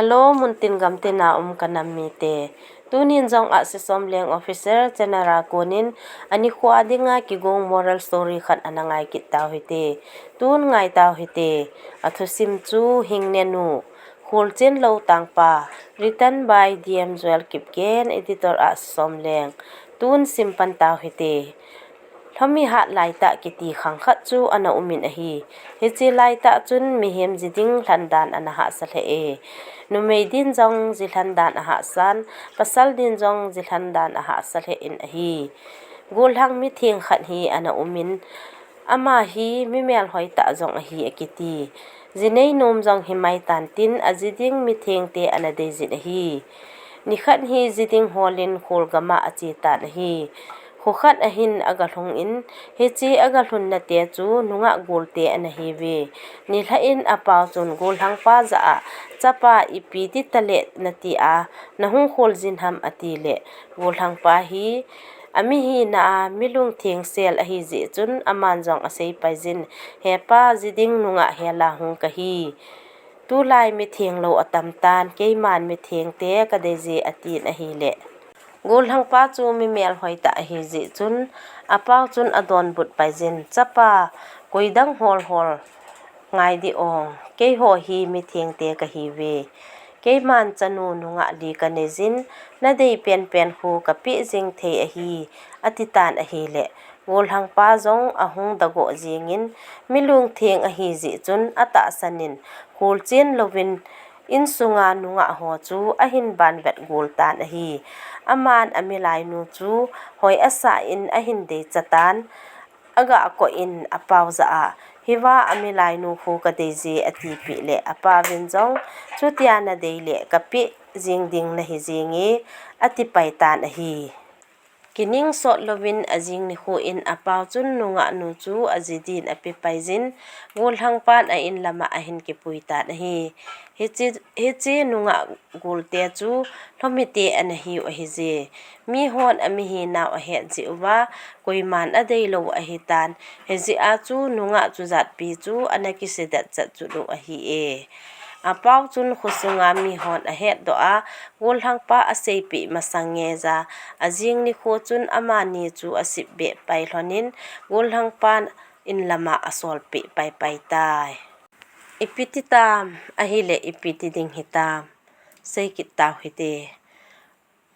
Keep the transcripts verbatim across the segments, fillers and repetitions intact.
Hello, muntin gamtina um kanam mite. Tunin jong Ahsi Somleng Official Channel a konin anikhoa dinga kigong moral story khat ana ngai kit tau hite. Tun ngai tau hite. Athusim chu Hingnenu, Kholchen Lou Tangpa, written by D M Joel Kipgen, editor Ahsi Somleng. Tun simpan tau hite. Lhomi hat laitah kiti khang khat chu ana umin ahi. Hiche laitah chun mihem ji ding lhandan ana hahsa lheh e. Numei din jong ji lhandan ahahsan, pasal din jong ji lhandan ahahsa lheh in ahi. Gollhang mitheng khat hi ana umin, ama hi mi melhoi tah jong ahi akiti. Ji neinom jong himai tan tin aji ding mithengte ana deijin ahi. Nikhat hi ji ding holin kholgama ache tan ahi. Kho khat ahin agalhungin, hiche agalhunna te chu nungah golte ana hiuve. Nilhah in apao chun gollhangpa jah a, Chapa, ipi ti tale nati a, nahung khol jin ham, atile, gollhangpa hi amihina a mi lungtheng sel ahi jeh chun aman jong asei paijin, He pa, ji ding nungah hela hung kahi. Tulai mitheng lou atam tan, keiman mithengte kadei je, atin ahile, gollhangpa chu mi melhoi tah ahi jeh chun apao chun adonbut paijin, Chapa, koidang holhol ngai dih o, keiho hi mithengte kahiuve. Keiman chanu nungah li kaneijin, nadei penpen khu kapeh jing thei ahi, atitan ahile, gollhangpa jong ahung dagoh jengin, mi lungtheng ahi jeh chun atahsan in, kholchen louvin insunga nungah ho chu ahin banvet gol tan ahi. Aman amilainu chu hoi asah in ahin deicha tan, aga koh in apao jah a, Hiva amilainu khu kadei je, atipeh le, apaovin jong, Chutia nadei le kapeh jing ding nahi jenge, atipai tan ahi. Kining sot louvin ajing nikho in apao chun nungahnu chu aji din ape paijin, gollhangpan a-in lama ahin kipui tan ahi. Hiche, hiche nungah golte chu lhomite ana hiu ahije. Mihon amihinau ahet jeh uva, koiman adeilou ahitan, hijeh a chu nungah chujatpi chu ana kisedet chat chut u ahi e. Apao chun khosunga mihon ahetdoh a, gollhangpa aseipeh masang ngeija, ajing nikho chun amani chu asipbeh pai lhonin, gollhangpan in lama asolpeh paipai tai. Ipi ti tam, ahile ipi ti ding hitam, sei kit tau hite.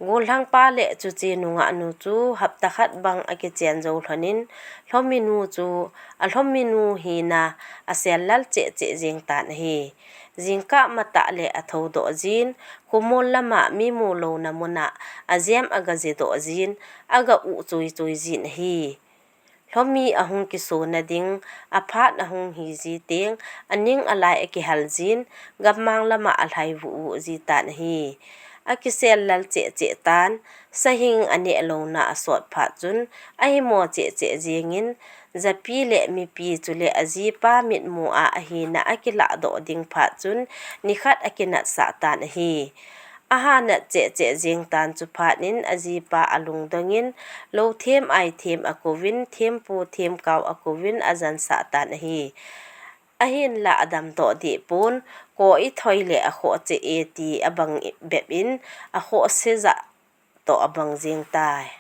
Gollhangpa le chuche nungahnu chu hapta khat bang akichen jou lhonin, lhominu chu alhominu hina asellal cheh cheh jeng tan ahi. Jingkah matah le athoudoh jin, khomol lama mi mulouna muna ajem aga jedoh jin, aga uh chuichui jin ahi. Lhomi ahung kisona ding, aphat ahung hiji teng, aning alai akihal jin, gammang lama alhai vuh vuh ji tan ahi. Akisellal cheh cheh tan, sahing aneh louna asot phat chun, ahimo cheh cheh jengin, japi le mipi chule ajipa mitmu a ahina akilahdoh ding phat chun, nikhat akinatsah tan ahi. Ahanat cheh cheh jeng tan chuphat in ajipa alungdongin, lou them ai them akouvin, thempu themkao akouvin ajansah tan ahi. Ahinlah adamdoh dehpon, ko ithoi le akhoh cheh e ti abang bep in, akhoh sejah toh abang jeng tai.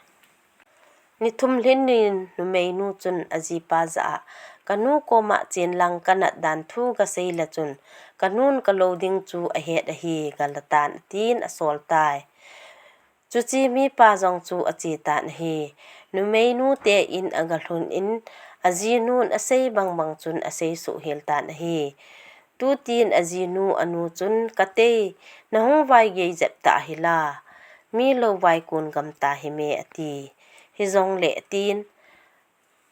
Ni thum lhin in numeinu chun ajipa jah a, Kanu koma chen lang kanat dan thu gasei le chun, kanun kalou ding chu ahet ahi, gala tan, atin asol tai. Chuche mipa jong chu ache tan ahi. Numeinu te in agalhun in, ajinun asei bangbang chun asei suh hel tan ahi. Tutin ajinu anu chun, Katei, nahung vaigei jep tah hila, mi lou vaikun gamta hime, ati. Hijongle, tin,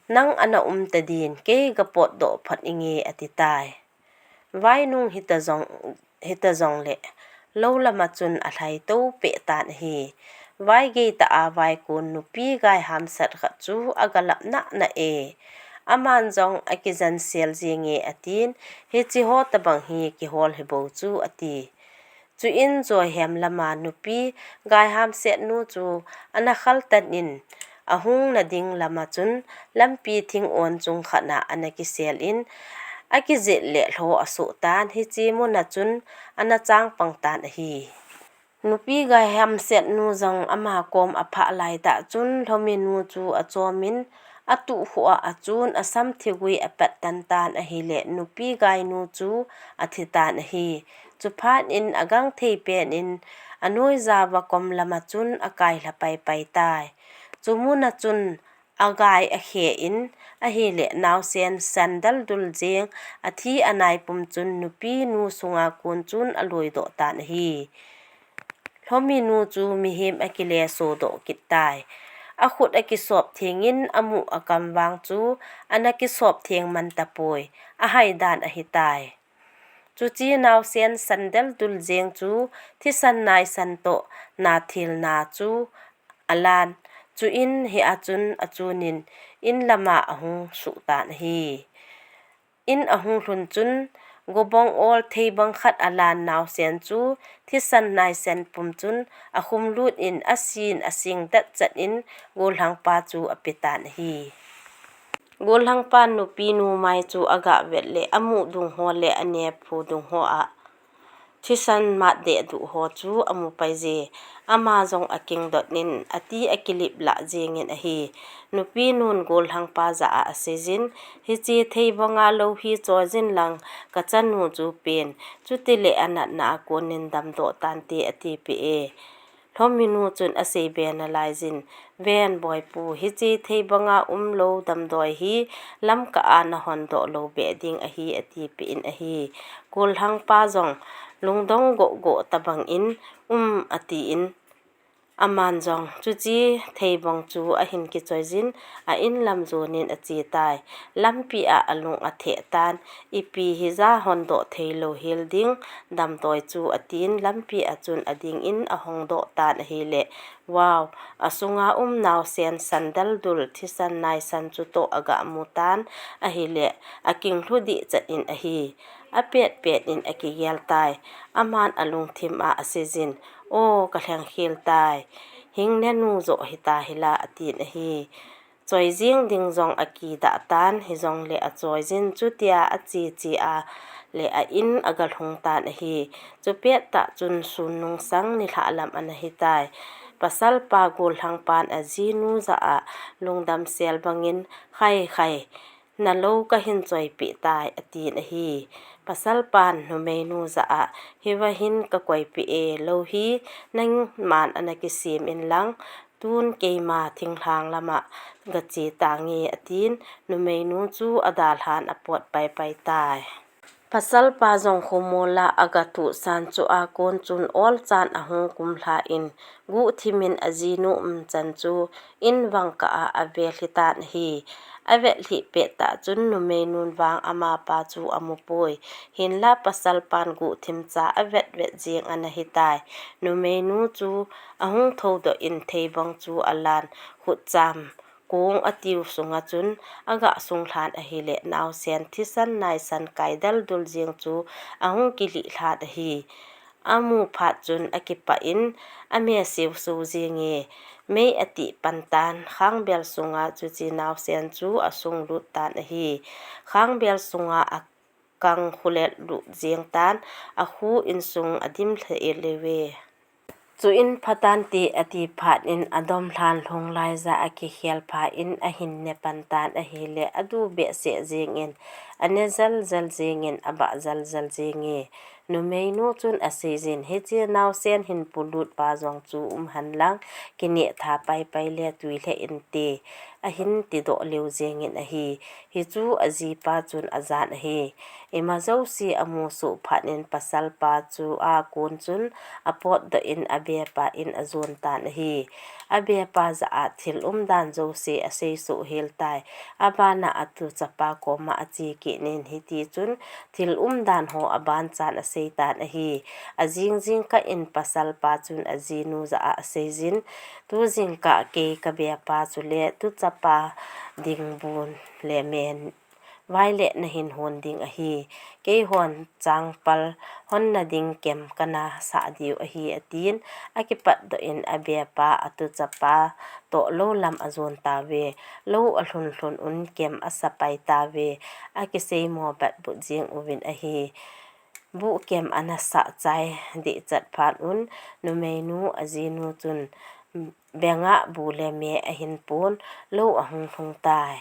Nang ana um tadin, kei gapotdoh phot inge, atitai. Vainung hita jong, hita jongle, lou lama chun alhai tou peh tan ahi. Vaigei tah a vaikun nupi gai hamset khat chu agalap nahnah e. Aman jong akijansel jenge, atin, Hicheho tobang hi kihol hibou chu, ati. Chuin joihem lama nupi gai hamsetnu chu ana khaltan in, ahungna ding lama chun lampi thingon chung khatna ana kisel in, Akijih le lho asoh tan, hiche muna chun ana chang pang tan ahi. Nupi gai hamset nu jong ama kom aphah laitah chun lhomi nu chu achomin, atuh khoh a achun asam thigui apat tan tan ahile nupi gai nu chu athi tan ahi. Chuphat in agang thei pen in anoija va kom lama chun akai lha paipai tai. Chu muna chun agai akhe in ahile naosen sandal dul jeng athi anai pum chun nupi nu sunga kon chun aloidoh tan ahi. Lhomi nu chu mihem akile sodoh kit tai. Akhut akisop theng in amu akam vang chu ana kisop theng man tapoi, ahai dan ahitai. Chuche naosen sandal dul jeng chu thisan naisan toh nathilna chu alan, chuin hia chun achunin in lama ahung suh tan ahi. In ahung lhun chun gobong ol theibang khat alan naosen chu thisan naisan pum chun akhum lut in asin asing dat chat in gollhangpa chu ape tan ahi. Gollhangpan nupi nu mai chu aga vet le amu dung ho le anephu dung ho a thisan mat deh duh ho chu amu paije. Ama jong akingdot in ati akilip lah jengin ahi. Nupi nun gollhangpa jah a aseijin, hiche theibanga lou hi choijin lang kachanu chu pen, chutile anatna a konin damdoh tante atipeh e. Lhomi nu chun aseibe nalaijin, ven boipu, hiche theibanga umlou damdoi hi lamkah a nahondoh lou beh ding ahi atipeh in ahi. Gollhangpa jong lungdong gohgoh tabang in, um, atin, aman jong chuche theibang chu ahin kichoijin a-in lam jonin achetai. Lampi a alung atheh tan, ipi hija hondoh theilou hel ding damdoi chu atin lampi a chun adingin ahongdoh tan ahile, wow, asunga um naosen sandal dul thisan naisan chutoh aga mu tan ahile, akinglhu dih chat in ahi. Apet pet in akigel tai. Aman alungthim a aseijin, o, kalhengkhel tai. Hingnenu joh hita hila atin ahi. Choijing ding jong akidah tan, hijongle achoijin chutia acheche a le a-in agalhung tan ahi. Chupet tah chun sun nungsang nilhah lam ana hitai. Pasalpa gollhangpan ajinu jah a lungdam sel bangin, khai khai, nalou kahin choipeh tai atin ahi. Pasalpan numeinu jah a, hiva hin kakoipeh e, lou hi nangman ana kisem inlang, tun keima thinglhang lama gache tange atin, numeinu chu adalhan apot paipai tai. Pasalpa jong khomol a agatuh san chu a kon chun olchan ahung kumlha in, guhthimin ajinu umchan chu in vangkah a avelhi tan ahi. Avetlhih pettah chun numeinun vang amapa chu amupoi. Hinla pasalpan guhthimcha avetvet jeng ana hitai. Numeinu chu ahung thoudoh in theibang chu alan, khutcham kong atiu sunga chun aga sunglhan ahile, naosen thisan naisan kai daldul jeng chu ahung kilihlhan ahi. Amu phat chun akipah in, ame siusiu jenge, mei atih pan tan, khangbel sunga chuche naosen chu asunglut tan ahi. Khangbel sunga akang khulet lut jeng tan, akhu insung adim lheh leuve. Chuin phatante ati phat in adomlhan lhung laija akikhel pha in ahin ne pan tan ahile, adu behseh jengin ane jaljal jengin abah jaljal jenge. Numeinu chun aseijin, hiche naosen hin polut pa jong chu umhen lang, kineh tha paipai le tui lheh inte, ahin tidoh leu jengin ahi. Hichu ajipa chun ajan ahi. Ima jouse amusoh phat in pasalpa chu a kon chun apotdoh in abepa in ajon tan ahi. Abepa jah a thil umdan jouse aseisoh hel tai. Abana atuchapa koma ache kit in hitichun thil umdan ho abanchan aseitan ahi. Ajing jingkah in pasalpa chun ajinu jah a aseijin, tujingkah kei kabepa chule tuchapa dingbun le men vaile nahin hon ding ahi. Keihon changpal honna ding camp kana sah diu ahi, atin, akipatdoh in abepa atuchapa toh lou lam ajon tauve. Lou alhun lhun un camp asapai tauve. Akiseimo batbut jing uvin ahi. Buh camp ana sah chai dehchat phat un, numeinu ajinu chun bengah bu le me ahin pon, lou ahung lhung tai.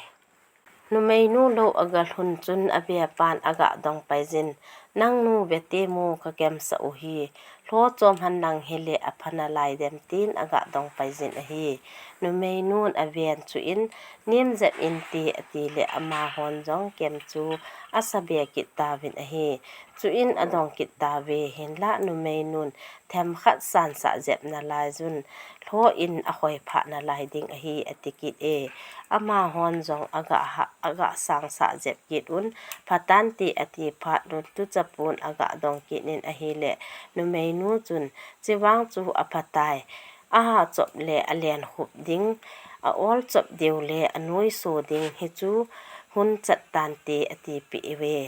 Numeinu lou aga lhun chun abepan aga dong paijin, "Nangnu vete mo, ka camp sah u hi, lho chom hen lang hile apha nalai dem," tin aga dong paijin ahi. Numeinun aven chuin, "Nim jep inte," atile amahon jong camp chu asa be kit tauvin ahi. Chuin adong kit tauve, hinlah numeinun themkhat sangsah jep nalai jun, lho in ahoi phah nalai ding ahi, ati kit e. Amahon jong aga ha-, aga sangsah jep kit un, "Phatante," ati phat un tuchapun aga dong kit in ahile, numeinu chun, "Chevang chu aphatai. Aha chop le alen khup ding, a-ol chop deu le anoiso ding, hichu hun chat tante," atipeh uve.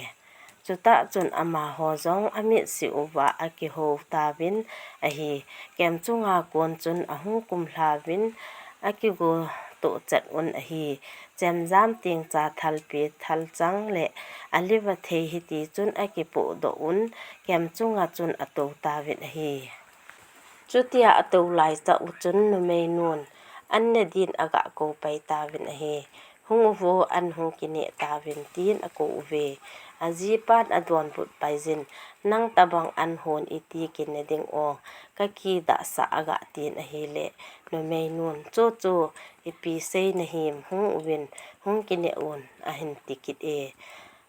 Chutah chun amaho jong amit si uva akihou tauvin ahi. Camp chunga kon chun ahung kumlhauvin akigo tohchat un ahi. Chemjam tengcha thalpi thalchang le aliva thei hiti chun akipohdoh un, camp chunga chun atou tauvin ahi. Chutia atou laitah u chun numeinun an ne din aga kou pai tauvin ahi. "Hung uvo, an hung kineh tauvin," tin akou uve. Ajipan adonbut paijin, "Nang tabang an hon iti kineh ding o, ka kidah sah," aga tin ahile, numeinun, "Cho cho, ipi sei nahim, hung uvin, hung kineh un," ahin ti kit e.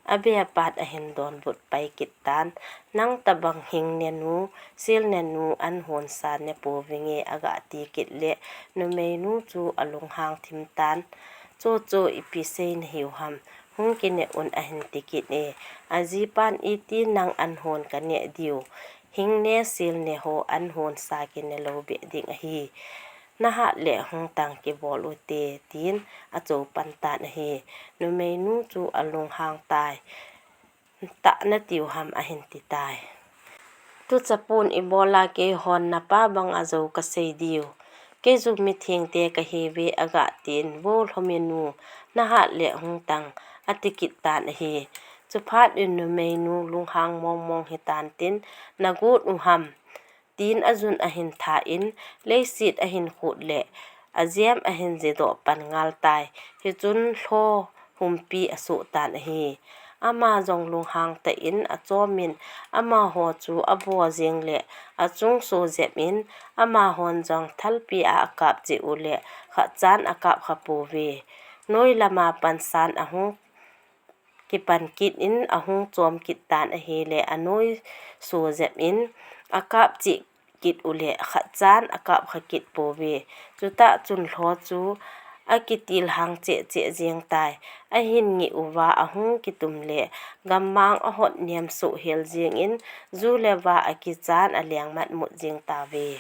Abepan ahin donbut pai kit tan, "Nang tabang hingnenu, silnenu an hon sa ne pouvinge," aga ti kit le, numeinu chu alunghang thim tan, "Cho cho, ipi sei nahiu ham, hung kineh un," ahin ti kit e. Ajipan, "Iti nang an hon kaneh diu, hingne silne ho an hon sa kineh lou beh ding ahi. Nahat le hung tang kibol ute," tin achopan tan ahi. Numeinu chu alunghang tai. "Tah natiu ham," ahin ti tai. Tuchapun, "Ibola keihon napa banga jou kasei diu, kei jong mithengte kahiuve," aga tin, "Vo lhominu, nahat le hung tang," ati kit tan ahi. Chuphat in numeinu lunghang mong mong hitan tin, "Nagot u ham," tin ajun ahin tha in, leiset ahin khut le, ajem ahin jedoh pan ngal tai. Hichun lho humpi asoh tan ahi. Ama jong lunghang tah in achom in, amaho chu abo jeng le, achung so jep in, amahon jong thalpi a akap cheh u le, khatchan akap kha pouve. Noi lama pansan ahung kipan kit in ahung chom kit tan ahile, anoi so jep in akap cheh kit u le khatchan akap kha kit pouve. Chutah chun lho chu akitil hang cheh cheh jeng tai. Ahin ngeh uva ahung kitum le, gammang ahot nem soh hel jeng in, ju le va akichan aleng matmut jeng tauve.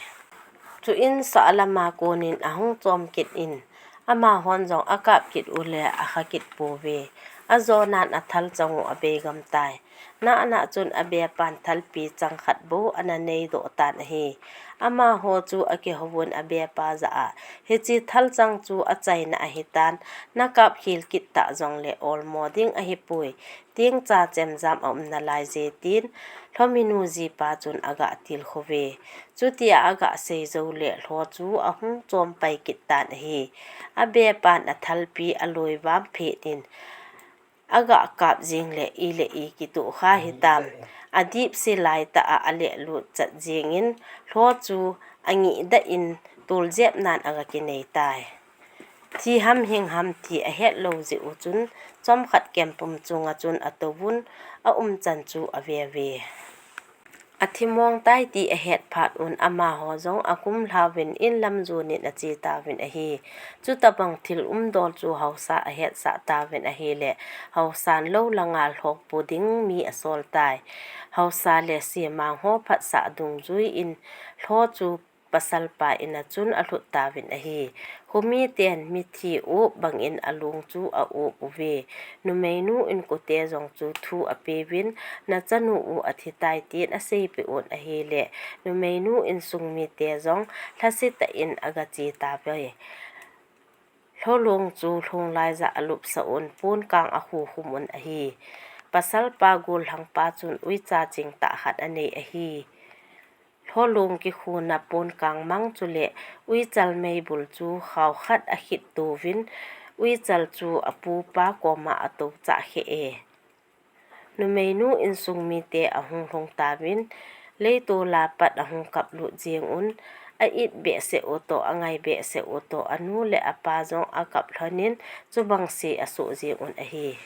Chuin sah lama kon in ahung chom kit in, amahon jong akap kit u le akha kit pouve. Ajonan athalchang u abei gam tai. Nahna chun abepan thalpi chang khat bou ana neidoh tan ahi. Amaho chu akihou vun abepa jah a, "Hiche thalchang chu achaina ahitan, nakap khel kit tah jong le olmo ding ahipoi, tengcha chemjam aum nalai je," tin lhominu jipa chun aga tilkhou ve. Chutia aga sei jou le lho chu ahung chom pai kit tan ahi. Abepan athalpi aloi vam phet in, aga kap jeng le ile i kitoh kha hitam. Adip se laitah a alehlut chat jeng in, lho chu angeh dah in, tol jep nan aga kinei tai. Thi ham hing ham ti ahet lou jeh u chun, chomkhat camp pum chunga chun atou vun, aumchan chu ave ve. Athi mong tai ti ahet phat un amaho jong akum lhauvin in lam jon in ache tauvin ahi. Chutabang thil umdol chu haosa ahetsah tauvin ahile, haosan lou langa lhokpu ding mi asol tai. Haosa le semang ho phatsah dungjui in lho chu pasalpa in a chun alhut tauvin ahi. Khomiten mithi up bangin alung chu a up uve. Numeinu in kote jong chu thu apeuvin, nachanu u athitai tin aseipeh un ahile, numeinu insung mite jong lhasetah in agache tauve. Lholung chu lhung laija alupsah un, ponkang akhukhum un ahi. Pasalpa gollhangpa chun uicha chingtah khat anei ahi. Lholung kikhuna ponkang mang chule uichal meibul chu khao khat akhit touvin, uichal chu apupa koma atouchah kheh e. Numeinu insung mite ahung lhung tauvin, leitol a pat ahung kaplut jeng un, a-it behseh u toh, angai behseh u toh, anu le apa jong akap lhonin, chubang se asoh jeng un ahi.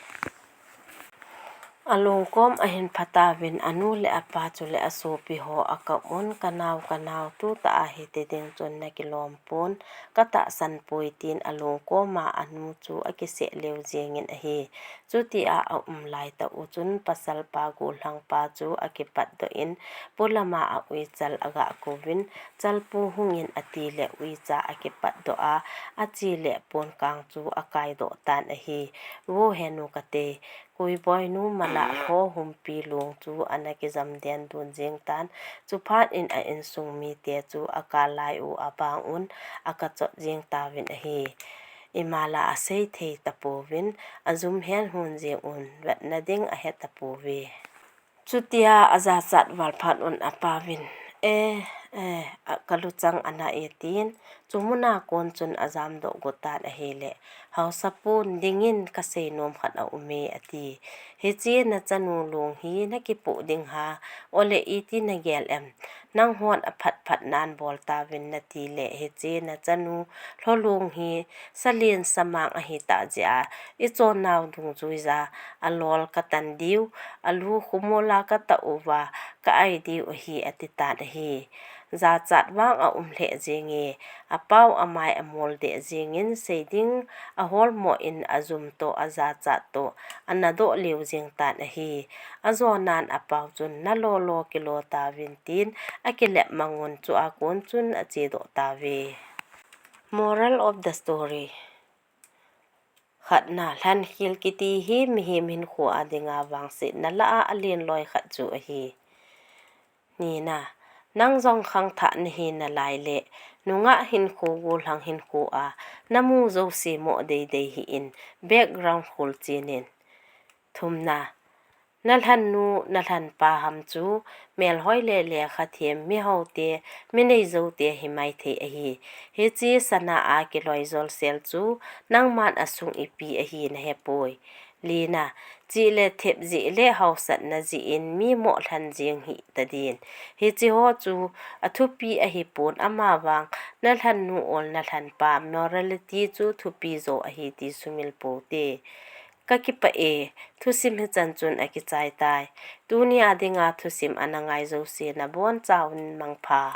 Alungkom ahin phatauvin, anu le apa chule asopi ho akap un, kanao, kanao, tutah a hiti ding chun nakilom pon, katahsan poi tin alungkoma anu chu akiseh leu jengin ahi. Chutia aum laitah u chun pasalpa gollhangpa chu akipatdoh in, polama a uichal agakouvin, chalpu hungin atile uicha akipatdoh a, achele ponkang chu akaidoh tan ahi. Vo henu katei, Koiboinu mala lho humpi lung chu ana kijam den dun jeng tan, chuphat in a insung mite chu akal lai u abang un akachot jeng tauvin ahi. Imala asei thei tapouvin, ajum hen hun jeng un, vetna ding ahe tapouve. Chutia ajachat val phat un apauvin, e, e, kaluchang ana e tin, chumuna kon chun ajamdoh got tan ahile, haosapun, dingin kasei nom khat aume ati. Hiche nachanu lung hi nakipoh ding ham, ole iti nagel em? Nanghon aphat phat nan bol tauvin natile, hiche nachanu lholung hi salen samang ahitah jeh a, ichonnau dungjuija alol katan diu, alu khomol a katah uva ka-ai diu ahi, atitan ahi. Jachat vang aum lheh jenge, apao amai amol deh jengin, seiding aholmo in ajum toh ajachat toh anadoh leu jeng tan ahi. Ajonan apao chun, nalo lo kilo tauvin tin akilep mang un, chua kon chun achedoh tauve. Moral of the story. Khatna, lhankhel kiti hi mihem hinkho a dinga vangsetna lah a alen loi khat chu ahi. Nina, nang jong khangthah nahi nalaile, nungah hinkho, gollhang hinkho a namu jouse moh deidei hih in, background khol chen in. Thumna, nalhannu, nalhanpa ham chu melhoi le lekhathem, mihaote, mineijoute himaithei ahi. Hiche sana a kiloi jolsel chu nangman asung ipi ahi nahepoi. Lina, chih le thep jeh le haosatna jeh in mi moh lhan jeng hih tadin. Hicheho chu athupi ahipon, amavang nalhannu ol nalhanpa morality chu thupi jo ahi ti sumil poute. Kakipah e, thusim hichan chun akichai tai. Tunia dinga thusim ana ngai jouse nabonchauvin mangpha.